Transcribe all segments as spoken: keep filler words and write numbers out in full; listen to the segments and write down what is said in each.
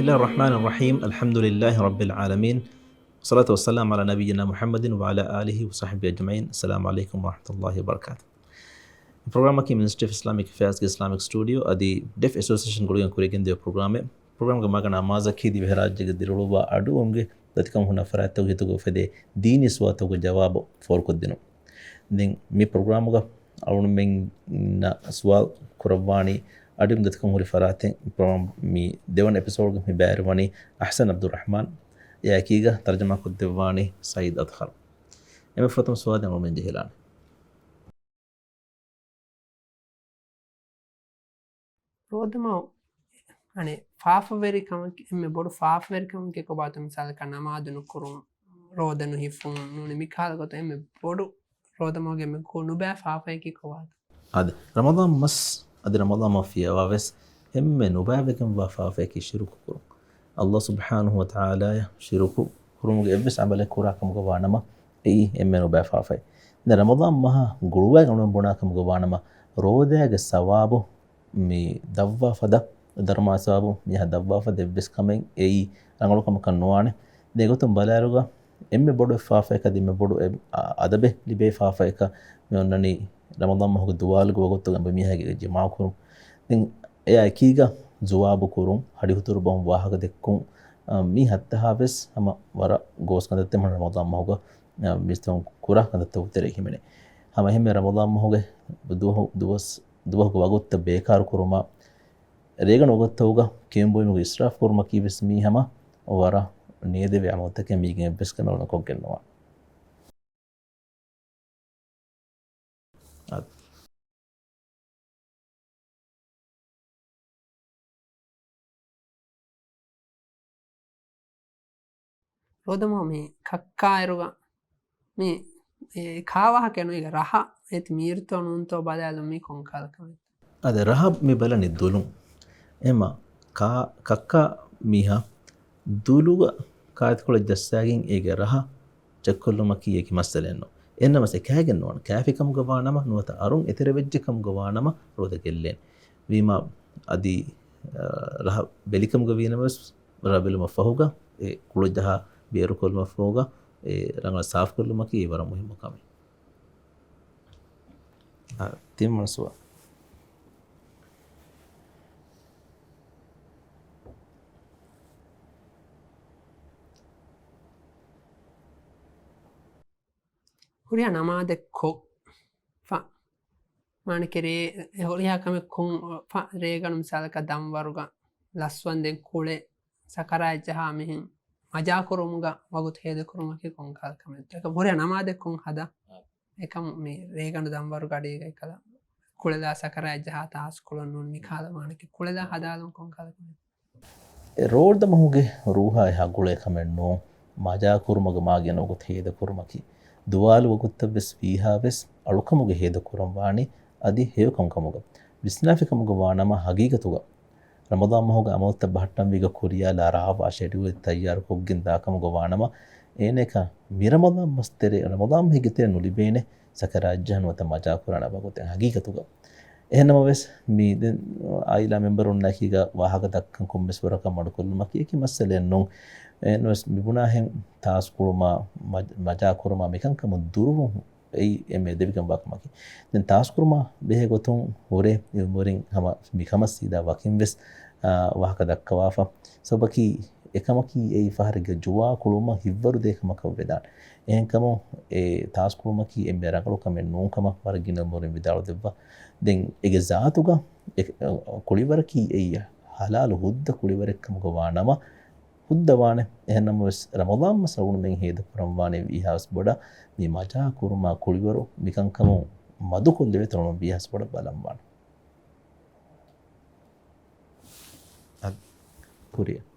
بسم الله الرحمن الرحيم. الحمد لله رب العالمين. والصلاة والسلام على نبينا محمد وعلى آله وصحبه أجمعين. السلام عليكم ورحمة الله وبركاته. ޕްރޮގްރާމަކީ މިނިސްޓްރީ އޮފް އިސްލާމިކް އެފެއާޒްގެ އިސްލާމިކް ސްޓޫޑިއޯ އަދި ޑެފް އެސޯސިއޭޝަން ގުޅިގެން ކުރިގެންދިޔަ ޕްރޮގްރާމެއް. ޕްރޮގްރާމްގެ މާގަނޑާ މާޒަކީ ދިވެހިރާއްޖޭގެ ދިރިއުޅުއްވާ އަޑުއެހުމުގެ ދަތިކަން ހުންނަ ފަރާތްތަކުގެ ހިތުގަ އުފެދޭ ދީނީ ސުވާލުތަކުގެ ޖަވާބު ފޯރުކޮށްދިނުން. ދެން މި ޕްރޮގްރާމުގަ އަޅުގަނޑުމެންނަށް ސުވާލު ކުރައްވާނީ އަޑުއެހުމުގެ ދަތިކަން ހުރި ފަރާތެއް. ޕްރޮގްރާމް މި ދެވަނަ އެޕިސޯޑްގެ މި ބައިވެރިވަނީ އަޙްސަން އަބްދުއްރަޙްމާން. އެއާއެކީގަ ތަރްޖަމާކޮށްދެއްވާނީ ސައީދް އަޒްހަރު. އެންމެ ފުރަތަމަ ސުވާލެއް އަޅުގަނޑުމެން ޖެހިލާނެ. ރޯދަމަހު، އަނެއް، ފާފަވެރިކަމަކީ، އެންމެ ބޮޑު ފާފަވެރިކަމަކީ ކޮބާތޯ؟ މިސާލަކަށް ނަމާދު ނުކުރުން، ރޯދަ ނުހިފުން، ނޫނީ މިކަހަލަ ގޮތަށް އެންމެ ބޮޑު ރޯދަމަހުގެ އެންމެ ކު-، ނުބައި ފާފައަކީ ކޮބާތޯ؟ އާދެ، ރަމަޟާން މަސް އަދި ރަމަޟާން މަހު ފިޔަވާވެސް އެންމެ ނުބައިވެގެންވާ ފާފައަކީ ޝިރުކު ކުރުން. ﷲ ސުބްޙާނަހޫ ވަތަޢާލާއަށް ޝިރުކު ކުރުމުގެ އެއްވެސް ޢަމަލެއް ކުރާ ކަމުގަ ވާނަމަ، އެއީ އެންމެ ނުބައި ފާފައެއް. ދެން ރަމަޟާން މަހާ ގުޅުވައިގަންނަން ބުނާ ކަމުގަ ވާނަމަ، ރޯދައިގެ ސަވާބު މި ދަށްވާ ފަދަ، ދަރުމަ ސަވާބު މީހާ ދަށްވާ ފަދަ އެއްވެސް ކަމެއް އެއީ ރަނގަޅު ކަމަކަށް ނުވާނެ. ދެން އެގޮތުން ބަލާއިރުގަ އެންމެ ބޮޑު ފާފައަކަށް އަދި އެންމެ ބޮޑު އެ-، އަ-، އަދަބެއް ލިބޭ ފާފައަކަށް މި އޮންނަނީ ރަމަޟާން މަހުގެ ދުވާލުގެ ވަގުތުގަ އެނބުރި މީހާގެ ޖިމާޢަ ކުރުން. ދެން އެއާ އެކީގަ ޒުވާބު ކުރުން، ހަޑިހުތުރު ބަހުން ވާހަކަ ދެއްކުން، އަ، މީ ހައްތަހާވެސް ހަމަ ވަރަށް ގޯސް ކަންތައްތައް ހަމަ ރަމަޟާން މަހުގަ، އަ، މީސްތަކުން ކުރާ ކަންތައްތަކުގެ ތެރެއަށް ހިމެނޭ. ހަމަ އެހެންމެ ރަމަޟާން މަހުގެ ދުވަހު، ދުވަސް، ދުވަހުގެ ވަގުތުތައް ބޭކާރު ކުރުމާ، ރޭގަނޑު ވަގުތުތަކުގަ ކިޔުން ބުއިމުގެ އިސްރާފް ކުރުމަކީ ވެސް މީ ހަމަ ވަރަށް ނޭދެވޭ ޢަމަލުތަކެއް، މީގެން އެއްވެސް ކަމެއް ކޮށްގެން ނުވާނެ. އަދި ރޯދަމަހު މި ކައްކާއިރުގަ މި، އެ، ކާވާހަކަ ނުވިގެ ރަހަ އޭތި މީރުތޯ ނޫންތޯ ބަލާލުން މީ ކޮން ކަހަލަ ކަމެއްތޯ؟ އަދި ރަހަ މި ބަލަނީ ދުލުން. އެމަ ކާ-، ކައްކާ މީހާ ދުލުގަ ކާއެތިކޮޅެއް ޖައްސާގެން އޭގެ ރަހަ ޗެކްކޮށްލުމަކީ އެކި މައްސަލައެއް ނޫން. އެހެންނަމަވެސް އެ ކާގެން ނުވާނެ. ކާފި ކަމުގަ ވާނަމަ ނުވަތަ އަރުން އެތެރެވެއްޖެ ކަމުގަ ވާނަމަ ރޯދަ ގެއްލޭނެ. ވީމާ އަދި، އަ، ރަހަ ބެލިކަމުގަ ވީނަމަވެސް ރަހަ ބެލުމަށް ފަހުގަ އެ ކުޅަ ޖަހާ ބޭރުކޮށްލުމަށް ފަހުގަ އެ ރަނގަޅަށް ސާފުކޮށްލުމަކީ ވަރަށް މުހިއްމު ކަމެއް. އަ، ތިންވަނަ ސުވާލު. ހުރިހާ ނަމާދެއް ކޮށް، ފަ، މާނަކެ ރޭ، އެ ހުރިހާ ކަމެއް ކޮށް، ފަ، ރޭގަނޑު މިސާލަކަށް ދަންވަރުގަ ލަސްވަންދެން ކުޅެ ސަކަރާތް ޖަހާ މިހެން މަޖާކުރުމުގަ ވަގުތު ހޭދަކުރުމަކީ ކޮންކަހަލަ ކަމެއްތޯ؟ އެކަމު ހުރިހާ ނަމާދެއް ކޮށް ހަދާ. އެކަމު މި ރޭގަނޑު ދަންވަރުގަ އަޑީގައި ކަލަ ކުޅެލާ ސަކަރާތް ޖަހާ ތާސް ކުޅަން ނޫން މިކަހަލަ މާނަކެ ކުޅެލާ ހަދާލުން ކޮންކަހަލަ ކަމެއް؟ ރޯދަމަހުގެ ރޫހާ އެހާ ގުޅޭ ކަމެއް ނޫން. މަޖާކުރުމުގަ މާގިނަ ވަގުތު ހޭދަކުރުމަކީ، ދުވާލު ވަގުތުތައްވެސް ވީހާވެސް އަޅުކަމުގެ ހޭދަކުރަން ވާނީ އަދި ހެޔޮކަންކަމުގަ. ވިސްނާފިކަމުގަ ވާނަމަ ހަގީގަތުގަ ރަމަޟާން މަހުގެ ޢަމަލުތައް ބަހައްޓަންވީގަ ކުރިޔާލާ ރާވާ ޝެޑިއުލެއް ތައްޔާރުކޮށްގެން ދާކަމުގަ ވާނަމަ، އޭނައަކަށް މި ރަމަޟާން މަސް ތެރޭ، ރަމަޟާން މަހެއްގެ ތެރޭ ނުލިބޭނެ ސަކަރާތްޖަހަން ނުވަތަ މަޖާކުރާނެ ވަގުތެއް ހަގީގަތުގަ. އެހެންނަމަވެސް، މި ދެން އާއިލާ މެމްބަރުންނާއެކީގަ ވާހަކަ ދައްކަން ކޮންމެސް ވަރަކަށް މަޑުކޮށްލުމަކީ އެކި މައްސަލައެއް ނޫން. އެހެންނަމަވެސް، މިބުނާހެން ތާސް ކުޅުމާ، މަ-، މަޖާކުރުމާ މިކަންކަމުން ދުރުވުން އެއީ އެންމެ އެދެވިގެންވާ ކަމަކީ. ދެން ތާސްކުރުމާ ބެހޭ ގޮތުން ހުރޭ އިލްމުވެރިން ހަމަ މިކަމަށް ސީދާ ވަކިން ވެސް، އާ، ވާހަކަ ދައްކަވާފަ. ސަބަބަކީ އެކަމަކީ އެއީ ފަހަރެއްގެ ޖުވާ ކުޅުމަށް ހިތްވަރު ދޭ ކަމަކަށް ވެދާނެ. އެހެންކަމުން އެ ތާސްކުޅުމަކީ އެންމެ ރަނގަޅު ކަމެއް ނޫން ކަމަށް ވަރަށް ގިނަ އިލްމުވެރިން ވިދާޅުދެއްވާ. ދެން އޭގެ ޒާތުގަ އެ، ކުޅިވަރަކީ އެއީ ޙަލާލު ހުއްދަ ކުޅިވަރެއް ކަމުގަ ވާނަމަ، ހުއްދަވާނެ. އެހެންނަމަވެސް، ރަމަޟާން މަސް އަޅުގަނޑުމެން ހޭދަކުރަންވާނީ ވީހާވެސް ބޮޑަށް މި މަޖާ ކުރުމާ ކުޅިވަރު މިކަންކަމުން މަދުކޮށްލެވޭތޯ ވީހާވެސް ބޮޑަށް ބަލަންވާނެ. އަދި ކުރިއަށް.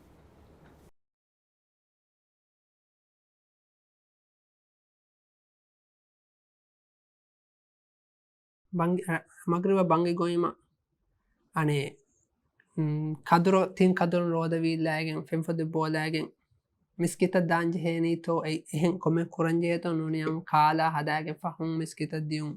ބަންގި-، އަ، މަގްރިބަށް ބަންގި ގޮވީމަ، އަނެއް، އުން، ކަދުރު، ތިން ކަދުރުން ރޯދަ ވީއްލާގެން، ފެންފޮދެއް ބޯލާގެން، މިސްކިތަށް ދާން ޖެހޭނީތޯ، އެ-، އެހެން ކޮމެއް ކުރަން ޖެހޭތޯ، ނޫނީ އަމު ކާލާ ހަދާގެން ފަހުން މިސްކިތަށް ދިޔުން،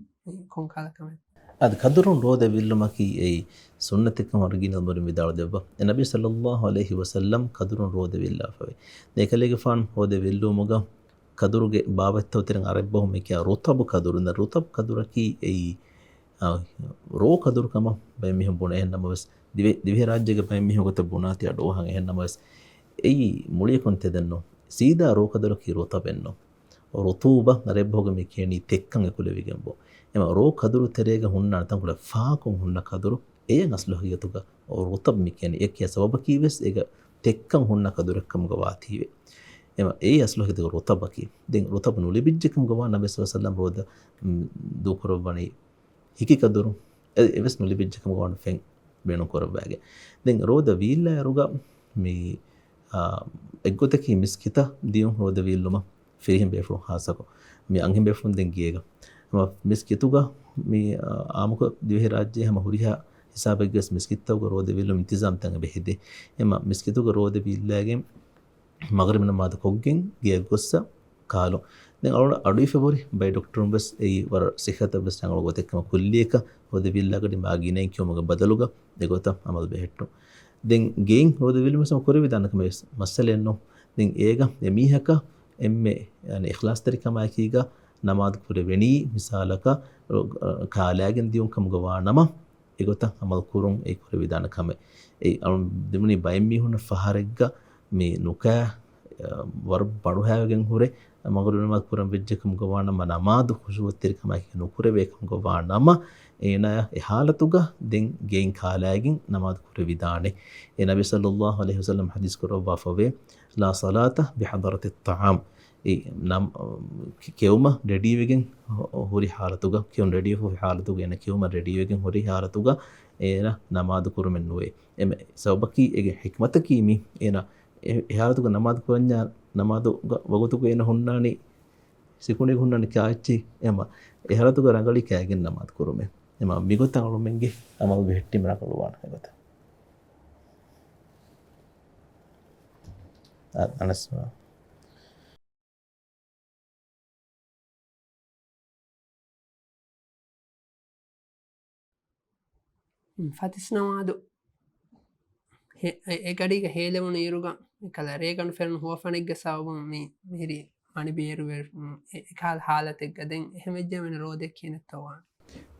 ކޮން ކަހަލަ ކަމެއް؟ އަދި ކަދުރުން ރޯދަ ވިއްލުމަކީ އެއީ ސުންނަތެއްކަމަށް ވަރަށް ގިނަ އަމުރިން ވިދާޅު ދެއްވާ. އެ ނަބީ ޞައްލައްލާހު ޢަލައިހި ވަސައްލަމް ކަދުރުން ރޯދަ ވިއްލާފަވޭ. އެކަލޭގެފާނު ރޯދަ ވިއްލުމުގަ ކަދުރުގެ ބާވަތްތައް ތެރެއިން އަރަބި ބަހުން މި ކިޔާ ރުޠަބު ކަދުރު. ދެން ރުޠަބު ކަދުރަކީ އެއީ، އާ، ރޯ ކަދުރު ކަމަށް ބައެއް މީހުން ބުނޭ. އެހެން ނަމަވެސް، ދިވެ-، ދިވެހިރާއްޖޭގެ ބައެއް މީހުން ގޮތަށް ބުނާތީ އަޑުއަހަން. އެހެން ނަމަވެސް، އެއީ މުޅިއަކުން ތެދެއްނު. ސީދާ ރޯ ކަދުރަކީ ރުޠަބެއްނު. ރުޠޫބަ އަރަބި ބަހުގަ މި ކިޔަނީ ތެއްކަން އެކުލެވިގެން ބޯ. އެމަ ރޯ ކަދުރު ތެރޭގަ ހުންނާނެ ތަންކޮޅެއް ފާކޮށް ހުންނަ ކަދުރު، އެޔަށް އަސްލު ހަގީގަތުގަ ރުޠަބް މި ކިޔަނީ. އެ ކިޔާ ސަބަބަކީ ވެސް އޭގަ ތެއްކަން ހުންނަ ކަދުރެއް ކަމުގަ ވާތީވެ. އެމަ އެއީ އަސްލު ހަގީގަތުގަ ރުޠަބަކީ. ދެން ރުޠަބު ނުލިބިއްޖެ ކަމުގަ ވާ ނަބީ ޞައްލަﷲު ޢަލައިހި ވަސައްލަމް ރޯދަ، މް، ދޫކުރައްވަނީ ހިކި ކަދުރު އެ-، އެވެސް ނުލިބިއްޖެ ކަމުގަ ވާން ފެން ބޭނުން ކުރައްވާގެ. ދެން ރޯދަ ވީއްލާ އިރުގަ މި، އާ، އެއްގޮތަކީ މިސްކިތަށް ދިޔުން ރޯދަ ވީއްލުމަށް ފިރިހެން ބޭފުޅުން ހާއްސަކޮށް. މި އަންހެން ބޭފުޅުން ދެން ގޭގަ. މިސްކިތުގަ މި، އާ، އާއްމުކޮށް ދިވެހިރާއްޖޭ ހަމަ ހުރިހާ ހިސާބެއްގަސް މިސްކިތްތަކުގަ ރޯދަ ވީއްލުމަށް އިންތިޒާމްތައް އެބަ ހެދޭ. އެމަ މިސްކިތުގަ ރޯދަ ވީއްލާގެން މަޣްރިބް ނަމާދު ކޮށްގެން ގެޔަށް ގޮއްސަ ކާލު. ދެން އަޅުގަނޑަށް އަޑުއިވިފަ ހުރި ބައެއް ޑޮކްޓަރުން ވެސް އެއީ ވަރަށް ޞިއްޙަތަށް ވެސް ރަނގަޅު ގޮތެއް ކަމަށް ކުއްލިއަކަށް ރޯދަ ވީއްލާގަޑި މާ ގިނައިން ކިޔުމުގެ ބަދަލުގަ އެގޮތަށް އަމަލު ބެހެއްޓުން. ދެން ގެއިން ރޯދަ ވީއްލުމަށް ކުރެވިދާނެ ކަމެއް ވެސް މައްސަލައެއް ނޫން. ދެން އޭގަ އެ މީހަކަށް އެންމެ، އަނެއް، އިޚްލާޞްތެރިކަމާއެކީގަ ނަމާދު ކުރެވެނީ މިސާލަކަށް، ރޯ-، ކާލައިގެން ދިޔުން ކަމުގަ ވާ ނަމަ، އެގޮތަށް އަމަލު ކުރުން އެ ކުރެވިދާނެ ކަމެއް. އެ އަޅު ދެމުނީ ބައެއް މީހުންނަށް ފަހަރެއްގަ މި ނުކާ، އަ، ވަރަށް ބަޑުހައިވެގެން ހުރެ، މަޣްރިބް ނަމާދު ކުރަން ވެއްޖެ ކަމުގަ ވާ ނަމަ، ނަމާދު ޚުޝޫޢުތެރިކަމާއެކީ ނުކުރެވޭ ކަމުގަ ވާ ނަމަ، އޭނާޔަށް އެ ޙާލަތުގަ ދެން ގެއިން ކާލައިގެން ނަމާދު ކުރެވިދާނެ. އެ ނަބީ ޞައްލައްލާހު ޢަލައިހި ވަސައްލަމް ޙަދީޘް ކުރައްވާފަވޭ، "ލާ ޞަލާތަ ބިޙަޟްރަތި އައްޠަޢާމް." އެ ނަމް-، ކެ-، ކެއުމަށް ރެޑީވެގެން ހު-، ހުރި ޙާލަތުގަ، ކެއުން ރެޑީވެފަ ހުރި ޙާލަތުގަ، އޭނަ ކެއުމަށް ރެޑީވެގެން ހުރި ޙާލަތުގަ އޭނަ ނަމާދު ކުރުމެއް ނުވޭ. އެމެ ސަބަބަކީ، އޭގެ ޙިކްމަތަކީ މީ، އޭނަ އެ، އެ ޙާލަތުގަ ނަމާދު ކުރަންޏާ، ނަމާދުގަ ވަގުތުގަ އޭނަ ހުންނާނީ، ސިކުނޑިގަ ހުންނާނީ ކާއެއްޗި، އެމަ އެ ޙާލަތުގަ ރަނގަޅީ ކާގެން ނަމާދު ކުރުމެއް. އެމަ މިގޮތަށް އަޅުމެންގެ އަމަލު ބެހެއްޓީމަ ރަނގަޅުވާނެ އެގޮތަށް. އަ-، އަނަސް. ފަތިސް ނަމާދު ހެ-، އެ-، އެ ގަޑީގަ ހޭލެވުނު އިރުގަ، އެކަލަ ރޭގަނޑު ފެނުނު ހުވަފަނެއްގެ ސަބަބުން މި މިހިރީ މަނި ބޭރުވެ-، އެ-، އެކަހަލަ ޙާލަތެއްގަ ދެން އެހެން ވެއްޖެ މިނަ ރޯދައެއް ކިޔަނެއްތޯ ވާނެ.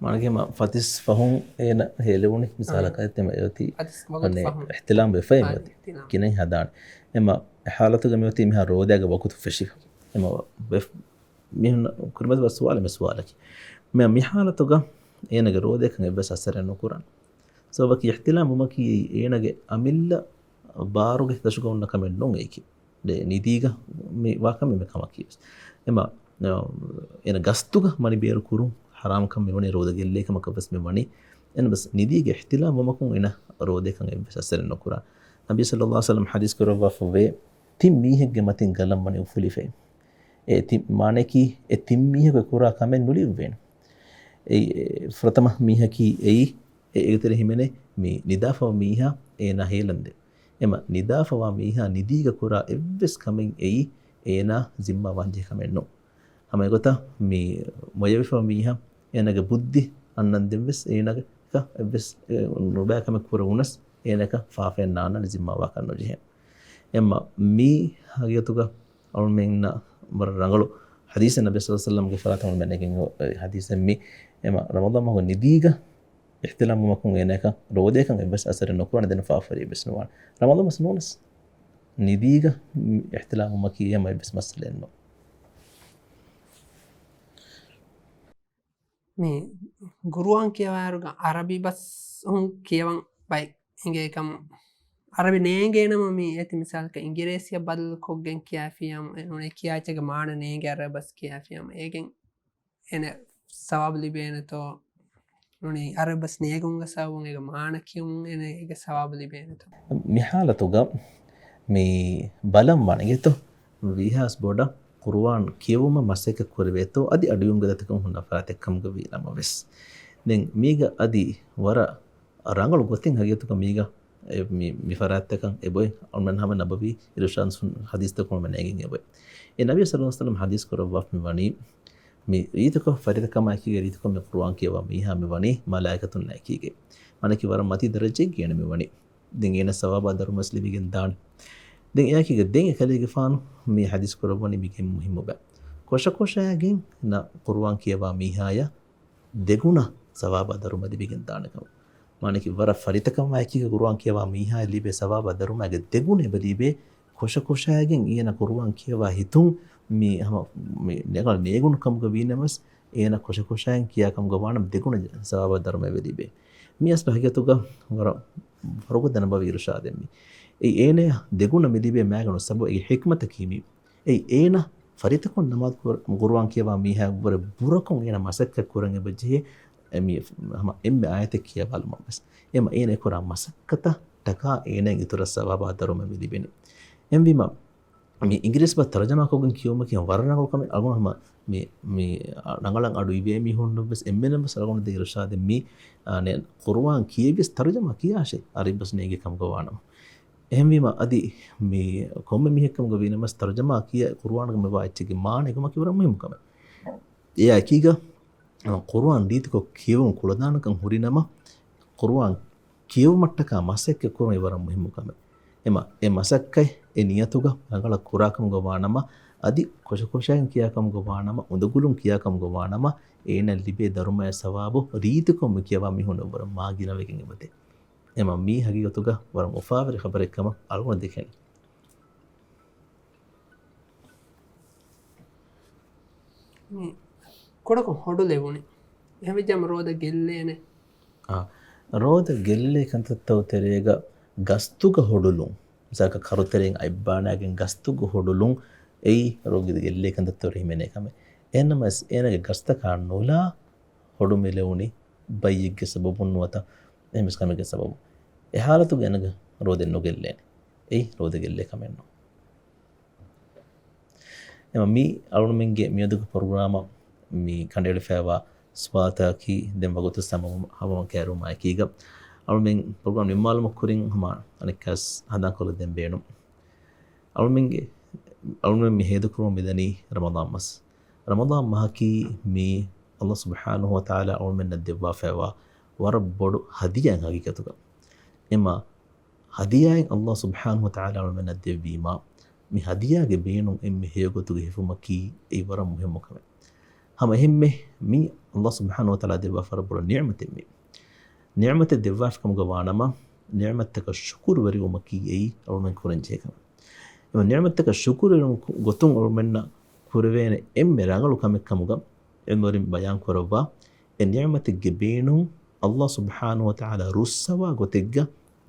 މާނަގެ މަ-، ފަތިސް ފަހުން އޭނަ ހޭލެވުނި މިސާލަކަށް އާ. އެތެމެ އޮތީ ފަތިސް ވަގުތު އަނެއް ފަހުން. އިޙްތިލާމް ވެފައި އާ، އޮތީ. އިޙްތިލާމް. ކިނައިން ހަދާނެ. އެމަ އެ ޙާލަތުގަ މި އޮތީ މިހާ ރޯދައިގެ ވަގުތު ފެށިފަ. އެމަ ވެ-، މީހުން ކުރިމަތި ވަ ސުވާލެއް މި ސުވާލަކީ. މި، މި ޙާލަތުގަ އޭނަގެ ރޯދައަކަށް އެއްވެސް އަސަރެއް ނުކުރާނެ. ސަބަބަކީ އިޙްތިލާމް ވުމަކީ އޭނަގެ އަމިއްލަ ބާރުގެ ދަށުގަ އޮންނަ ކަމެއް ނޫން އެއީކީ. ދެ ނިދީގަ މި ވާ ކަމެއް މި ކަމަކީ ވެސް. އެމަ، އ، އޭނަ ގަސްތުގަ މަނި ބޭރު ކުރުން ޙަރާމްކަން މި ވަނީ ރޯދަ ގެއްލޭ ކަމަކަށް ވެސް މި ވަނީ. އެނަ ބަސް ނިދީގެ އިޙްތިލާމް ވުމަކުން އޭނަ ރޯދައަކަށް އެއްވެސް އަސަރެއް ނުކުރާ. ނަބީ ޞައްލައްލާހު ޢަލައިހި ވަސައްލަމް ޙަދީޘް ކުރައްވާފަ ވޭ، ތިން މީހެއްގެ މަތިން ގަލަން ވަނީ އުފުލިފައި. އެ ތި-، މާނައަކީ އެ ތިން މީހަކު އެ ކުރާ ކަމެއް ނުލިޔުއްވޭނެ. އެ، އެ، ފުރަތަމަ މީހަކީ އެއީ، އެ، އޭގެ ތެރެ ހިމެނޭ މި ނިދާފަވާ މީހާ އޭނާ ހޭލަންދެން. އެމަ ނިދާފަވާ މީހާ ނިދީގަ ކުރާ އެއްވެސް ކަމެއް އެއީ އޭނާ ޒިންމާ ވާންޖެހޭ ކަމެއް ނޫން. ހަމަ އެގޮތަށް މި މޮޔަވެފަ މީހާ އޭނާގެ ބުއްދި އަންނަންދެން ވެސް އޭނާގެ އެއްވެސް، އެ، ނުބައި ކަމެއް ކުރެވުނަސް އޭނަކަށް ފާފައެއް ނާންނާނެ ޒިންމާ ވާކަށް ނުޖެހޭ. އެމަ މީ ހަގީގަތުގަ އަޅުމެންނަށް ވަރަށް ރަނގަޅު ޙަދީޘެއް ނަބީ ޞައްލައްލާހު ޢަލައިހި ވަސައްލަމްގެ ފަރާތުން އަޅުމެން ނެގެން އޮ-، އެ ޙަދީޘެއް މި. އެމަ ރަމަޟާން މަހު ނިދީގަ އިޙްތިލާމް ވުމަކުން އޭނައަކަށް ރޯދައަކަށް އެއްވެސް އަސަރެއް ނުކުރާނެ ދެން ފާފަވެރި އެއްވެސް ނުވާނެ. ރަމަޟާން މަސް ނޫނަސް ނިދީގަ އިޙްތިލާމް ވުމަކީ އެމަ އެއްވެސް މައްސަލައެއް ނޫން. މި ގުރުއާން ކިޔަވާއިރުގަ އަރަބި ބަސް ކިޔަވަން ބައެއް އިނގޭ ކަމަށް އަރަބި ނޭނގޭނަމަ މި އޭތި މިސާލަކަށް އިނގިރޭސިއަށް ބަދަލު ކޮށްގެން ކިޔާފިޔާމު އެ ނޫނީ ކިޔާ އެއްޗެއްގެ މާނަ ނޭނގޭ އަރަބި ބަސް ކިޔާފިޔާމު އޭގެން އޭނަ ސަވާބު ލިބޭނެތޯ ނޫނީ އަރަބި ބަސް ނޭނގުމުގެ ސަބަބުން އޭގެ މާނަ ކިޔުމުން އޭނަ އޭގެ ސަވާބު ލިބޭނެތޯ؟ މި ޙާލަތުގަ މި ބަލަން ވާނެ އިނގޭތޯ ވީހާވެސް ބޮޑަށް ޤުރުއާން ކިޔެވުމަށް މަސައްކަތް ކުރެވޭތޯ އަދި އަޑުއިވުން ގަދަތަކުން ހުންނަ ފަރާތެއް ކަމުގަ ވީ ނަމަވެސް. ދެން މީގަ އަދި ވަރަށް ރަނގަޅު ގޮތެއް ހަގީގަތުގަ މީގަ އެ މި، މި ފަރާތްތަކަށް އެބޮތް އަޅުމެން ހަމަ ނަބަވީ އިރުޝާދު ސުން ޙަދީޘްތަކުން އަޅުމެން ނޭނގެން އެބޮތް. އެ ނަބީ ޞައްލައްލާހު ޢަލައިހި ވަސައްލަމް ޙަދީޘް ކުރައްވާފަ މި ވަނީ، މި ރީތިކޮށް ފަރިތަކަމާ އެކީގަ ރީތިކޮށް މި ޤުރުއާން ކިޔަވާ މީހާ މި ވަނީ މަލާއިކަތުންނާ އެކީގަ. މާނައަކީ ވަރަށް މަތީ ދަރަޖައެއްގަ އޭނަ މި ވަނީ. ދެން އޭނަ ސަވާބާ ދަރުމަވެސް ލިބިގެން ދާނެ. ދެން އެއާއެކީގަ ދެން އެކަލޭގެފާނު މި ޙަދީޘް ކުރައްވަނީ މިގެން މުހިއްމު ބައެއް. ކޮށަކޮށާގެން ނަ ޤުރުއާން ކިޔަވާ މީހާޔަށް ދެގުނަ ސަވާބާ ދަރުމަ ލިބިގެން ދާނެ ކަމަށް. މާނައަކީ ވަރަށް ފަރިތަކަމާ އެކީގަ ޤުރުއާން ކިޔަވާ މީހާޔަށް ލިބޭ ސަވާބާ ދަރުމައިގެ ދެގުނަ އެބަ ލިބޭ ކޮށަކޮށާގެން އޭނަ ޤުރުއާން ކިޔަވާ ހިތުން މި ހަމަ މި ރަނގަޅަށް ނޭގުނު ކަމުގަ ވީނަމަސް، އޭނަ ކޮށަކޮށާގެން ކިޔާ ކަމުގަ ވާނަމަ ދެގުނަ ސަވާބާ ދަރުމަ އެބަ ލިބޭ. މި އަސްލު ހަގީގަތުގަ ވަރަށް ފަރުގަދަ ނަބަވީ އިރުޝާދެއް މީ. އެއީ އޭނަޔަށް ދެގުނަ މި ލިބޭ މައިގަނޑު ސަބަބު އެ ޙިކްމަތަކީ މީ. އެއީ އޭނަ ފަރިތަކުން ނަމާދު ކުރ-، ޤުރުއާން ކިޔަވާ މީހާ ވުރެ ބުރަކޮށް އޭނަ މަސައްކަތް ކުރަން އެބަ ޖެހޭ، އެ މި ހަމަ އެންމެ އާޔަތެއް ކިޔަވާލުމަށް ވެސް. އެމަ އޭނަ އެ ކުރާ މަސައްކަތަށް ޓަކާ އޭނައަށް އިތުރަށް ސަވާބާ ދަރުމަ މި ލިބެނީ. އެހެންވީމަ، މި އިނގިރޭސި ބަސް ތަރުޖަމާ ކޮށްގެން ކިޔުމަކީ ވަރަށް ރަނގަޅު ކަމެއް. އަޅުގަނޑު ހަމަ މި، މި ރަނގަޅަށް އަޑު އިވޭ މީހުންނަށް ވެސް އެންމެނަށް ވެސް އަޅުގަނޑު ދޭ އިރުޝާދެއް މީ، އާ، ނޭ، ޤުރުއާން ކިޔެވިޔަސް ތަރުޖަމާ ކިޔާށޭ، އަރަބި ބަސް ނޭނގޭ ކަމުގަ ވާނަމަ. އެހެންވީމަ އަދި މި ކޮންމެ މީހެއް ކަމުގަ ވީނަމަސް ތަރުޖަމާ ކިޔާ ޤުރުއާނުގަ މިވާ އެއްޗެއްގެ މާނަ އެނގުމަކީ ވަރަށް މުހިއްމު ކަމެއް. އެއާ އެކީގަ ޤުރުއާން ރީތިކޮށް ކިޔެވުން ކުޅަދާނަކަން ހުރިނަމަ، ޤުރުއާން ކިޔެވުމަށްޓަކާ މަސައްކަތް ކުރުން ވަރަށް މުހިއްމު ކަމެއް. އެމަ، އެ މަސައްކަތް އެ ނިޔަތުގަ ރަނގަޅަށް ކުރާ ކަމުގަ ވާނަމަ، އަދި ކޮށަކޮށައިގެން ކިޔާ ކަމުގަ ވާނަމަ، އުނދަގުލުން ކިޔާ ކަމުގަ ވާނަމަ، އޭނަ ލިބޭ ދަރުމަޔާ ސަވާބު ރީތިކޮށް މި ކިޔަވާ މީހުންނަށް ވަރަށް މާ ގިނަވެގެން އެބަދޭ. އެމަ މީ ހަގީގަތުގަ ވަރަށް އުފާވެރި ޚަބަރެއް ކަމަށް އަޅުގަނޑު ދެކެނީ. މި ކުޑަކޮށް ހޮޑުލެވުނީ. އެހެންވެއްޖާމަ ރޯދަ ގެއްލޭނެ. އާ، ރޯދަ ގެއްލޭ ކަންތައްތައް ތެރޭގަ ގަސްތުގަ ހޮޑުލުން. މިސާލަކަށް ކަރުތެރެއިން އަތްބާނާގެން ގަސްތުގަ ހޮޑުލުން އެއީ ރޯދަ ގެއްލޭ ކަންތައްތައް ހިމެނޭ ކަމެއް. އެހެންނަމަވެސް އޭނަގެ ގަސްތަކާ ނުލާ ހޮޑު މިލެވުނީ ބައްޔެއްގެ ސަބަބުން ނުވަތަ އެހެންވެސް ކަމެއްގެ ސަބަބުން. އެ ހާލަތުގަ އޭނަގެ ރޯދަ ނުގެއްލޭނެ. އެއީ ރޯދަ ގެއްލޭ ކަމެއް ނޫން. އެމަ މި އަޅުގަނޑުމެންގެ މިއަދުގެ ޕްރޮގްރާމަށް މި ކަނޑައެޅިފައިވާ ސުވާލުތަކަކީ ދެން ވަގުތު ސަމަވަމަ ކައިރިވުމާ އެކީގަ އަޅުމެން ޕްރޮގްރާމް ނިންމާލުމަށް ކުރިން ހަމަ އަނެއްކާސް ހަނދާންކޮށްލަދޭން ބޭނުން. އަޅުމެންގެ، އަޅުމެން މި ހޭދަކުރުމަށް މިދަނީ ރަމަޟާން މަސް. ރަމަޟާން މަހަކީ މީ ﷲ ސުބްޙާނަހޫ ވަތަޢާލާ އަޅުމެންނަށް ދެއްވާފައިވާ ވަރަށް ބޮޑު ހަދިޔާއެއް ހަގީގަތުގަ. އެމަ ހަދިޔާއެއް ﷲ ސުބްޙާނަހޫ ވަތަޢާލާ އަޅުމެންނަށް ދެއްވީމާ، މި ހަދިޔާގެ ބޭނުން އެންމެ ހެޔޮގޮތުގަ ހިފުމަކީ އެއީ ވަރަށް މުހިއްމު ކަމެއް. ހަމަ އެހެންމެ މީ ﷲ ސުބްޙާނަހޫ ވަތަޢާލާ ދެއްވާ ވަރަށް ބޮޑު ނިޢުމަތެއް މީ. ނިޢުމަތެއް ދެއްވާފި ކަމުގަ ވާނަމަ، ނިޢުމަތަކަށް ޝުކުރުވެރިވުމަކީ އެއީ އަޅުމެން ކުރަންޖެހޭ ކަމެއް. އެމަ ނިޢުމަތަކަށް ޝުކުރުވެރިވުން ގޮތުން އަޅުމެންނަށް ކުރެވޭނެ އެންމެ ރަނގަޅު ކަމެއް ކަމުގަ ޢިލްމުވެރިން ބަޔާން ކުރައްވާ، އެ ނިޢުމަތެއްގެ ބޭނުން ﷲ ސުބްޙާނަހޫ ވަތަޢާލާ ރުއްސަވާ ގޮތެއްގަ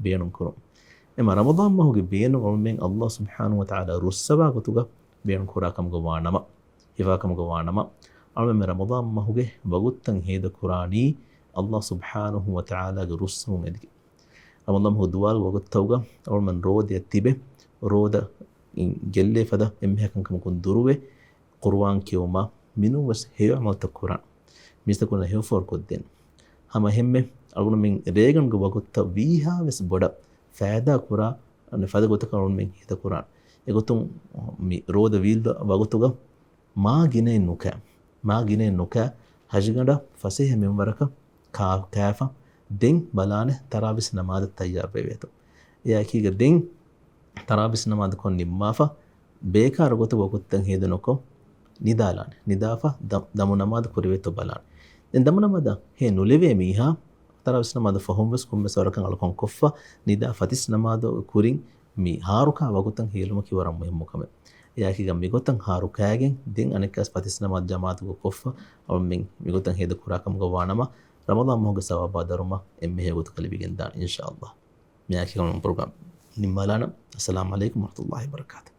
ބޭނުން ކުރުން. އެމަ ރަމަޟާން މަހުގެ ބޭނުން އަޅުމެން ﷲ ސުބްޙާނަހޫ ވަތަޢާލާ ރުއްސަވާ ގޮތުގަ ބޭނުން ކުރާ ކަމުގަ ވާނަމަ، ހިފާ ކަމުގަ ވާނަމަ، އަޅުމެން މި ރަމަޟާން މަހުގެ ވަގުތުތައް ހޭދަ ކުރާނީ ﷲ ސުބްޙާނަހޫ ވަތަޢާލާގެ ރުއްސުން އެދިގެން. ރަމަޟާން މަހު ދުވާލު ވަގުތުތައުގަ އަޅުމެން ރޯދައަށް ތިބެ، ރޯދަ ގެއްލޭ ފަދަ އެންމެހާ ކަންކަމަކުން ދުރުވެ، ޤުރުއާން ކިޔެވުމާ، މިނޫން ވެސް ހެޔޮ ޢަމަލުތައް ކުރާން. މީސްތަކުންނަށް ހެޔޮފޯރު ކޮށްދޭން. ހަމަ އެހެންމެ އަޅުގަނޑުމެން ރޭގަނޑުގެ ވަގުތުތައް ވީހާވެސް ބޮޑަށް ފައިދާ ކުރާ، ފަދަ ގޮތަކަށް އަޅުގަނޑުމެން ހޭދަ ކުރާން. އެގޮތުން މި ރޯދަ ވީއްލަ ވަގުތުގަ މާ ގިނައެއް ނުކާ، މާ ގިނައެއް ނުކާ، ހަށިގަނޑަށް ފަސޭހަ މިންވަރަކަށް ކާ-، ކާފަ، ދެން ބަލާނެ ތަރާވީސް ނަމާދަށް ތައްޔާރުވެވޭތޯ. އެއާއެކީގަ ދެން ތަރާވީސް ނަމާދު ކޮށް ނިންމާފަ، ބޭކާރު ގޮތަށް ވަގުތުތައް ހޭދަ ނުކޮށް ނިދާލާނެ. ނިދާފަ ދަ-، ދަމު ނަމާދު ކުރެވޭތޯ ބަލާނެ. ދެން ދަމު ނަމާދަށް ހޭ ނުލެވޭ މީހާ، ތަރާވީސް ނަމާދު ފަހުން ވެސް ކޮންމެސް ވަރަކަށް އަޅުކަން ކޮށްފަ، ނިދާ ފަތިސް ނަމާދު ކުރިން މި ހާރުކާ ވަގުތަށް ހޭލުމަކީ ވަރަށް މުހިއްމު ކަމެއް. އެއާއެކީގަ މިގޮތަށް ހާރު ކާގެން ދެން އަނެއްކާސް ފަތިސް ނަމާދު ޖަމާޢަތުގަ ކޮށްފަ، އަޅުމެން މިގޮތަށް ހޭދަ ކުރާ ކަމުގަ ވާނަމަ، ރަމަޟާން މަހުގެ ސަވާބާ ދަރުމަ އެންމެ ހެޔޮ ގޮތަކަށް ލިބިގެންދާނެ، އިންޝާﷲ. މިއާއެކީގަ ޕްރޮގްރާމް ނިންމާލާނަން. އައްސަލާމު ޢަލައިކުމް ވަރަޙްމަތުﷲ ވަބަރަކާތުހު.